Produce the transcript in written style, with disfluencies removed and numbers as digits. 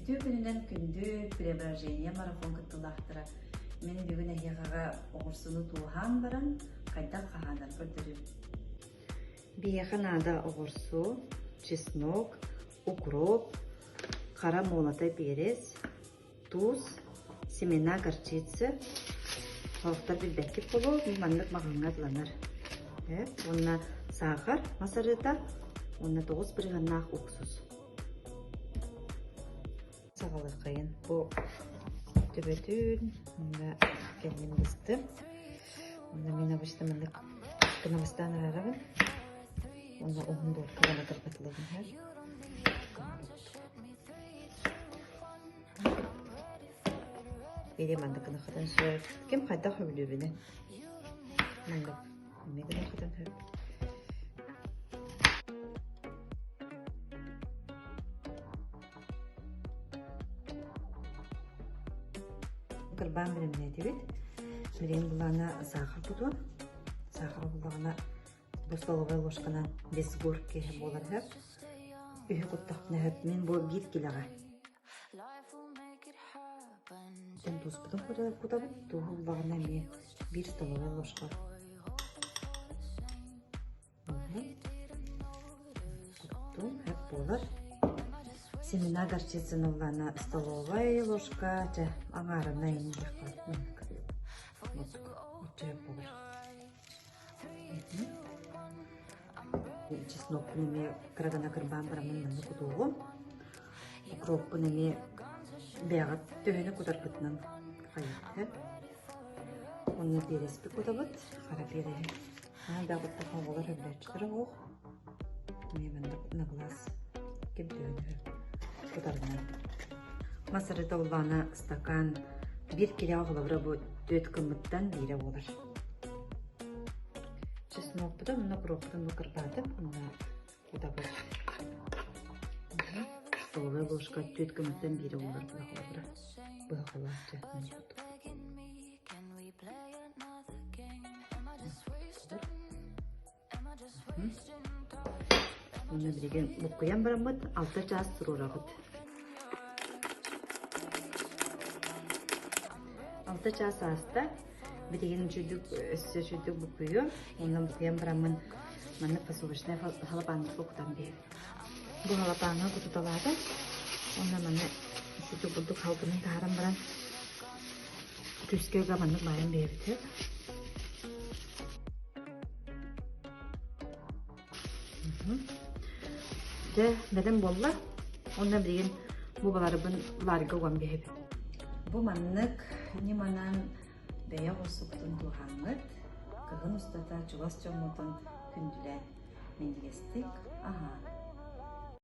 Үтүө күнүнэн күндү Преображение марафон кыттыылаахтара. Мин бүгүн эһиэхэҕэ оҕурсуну тууһаан баран хайдах хаһаанар көрдөрүм. Биһиэхэ наада оҕурсу, чеснок, укроп, хара молотой перец, туус, семена горчицы, сорохтор билбэккит буолуо, маннык маҕаҥҥа атланар. Уонна саахар, мас арыыта уонна 9 бырыһыаннаах уксус. Саҕалыаххайын бу төбөтүн уонна кэннин быстым. Уонна мин обычно маннык гына бастаан араарабын. Уонна уһун дуолка гына тарбатылабын иһэр. Или маннык гына хатан сөп. Ким хайдах сөбүлүүбүнэн. Маннык эмиэ гына хатан сөп. Кырбаан бэлэмнээтибит. Билигин булаана саахар кутуом. Саахар буллаҕына бу столовай ложканан без горки буолар сөп. Үһү куттахпына сөп. Мин бу биир килэҕэ. Тэн тууспутун кутабыт. Тууһу буллаҕына эмиэ биир столовай ложка Куттум, хэп буолар. Семена горчицаны ыллана столовая ложка, чэ, аҥаарына иҥиэххэ Вот, оччо буолар. Чеснокпун эмиэ кыра гына кырбаан бараммын манна кутуоҕум. Укроппун эмиэ бэйэҕит төһөнү кутаргытынан хайыахха. Онно биэрэспит кутабыт, хара биэрэһи. Аалдаабыттах оҕолор өллөөччүлэр оһох. Эмиэ маннык на глаз ким төһөнү кутарынан. Мас арыыта улаана стакан биир килэҕэ холобура бу түөрт гыммыттан биирэ буолар. Чеснокпутун уонна укроппутун бу кырбаатым уонна кутабыт. Столовая ложка түөрт гыммыттан биирэ буолар быһа холобура. Быһа холооччу. Уонна билигин буккуйан бараммыт алта чаас туруорабыт. Алта чаас ааста. Билигин үчүйдүк өссө үчүйдүк буккуйуом. Уонна буккуйан бараммын маннык фасовочнай халапааннарга кутан биэрэбин. Бу халапааҥҥа кутуталаата. Уонна маны үчүйдүк бурдук халгынын таһааран баран Күүскэ ыга маннык баайан биэрэбит. Дьэ, бэлэм буолла. Уонна билигин бу баларбын лаарга уган биэрэбин. Бу маннык ньыманан бэйэ оҕурсуккутун тууһааҥҥыт, кыһын устата чугас дьоҥҥутун күндүлээн минньигэстик аһаан.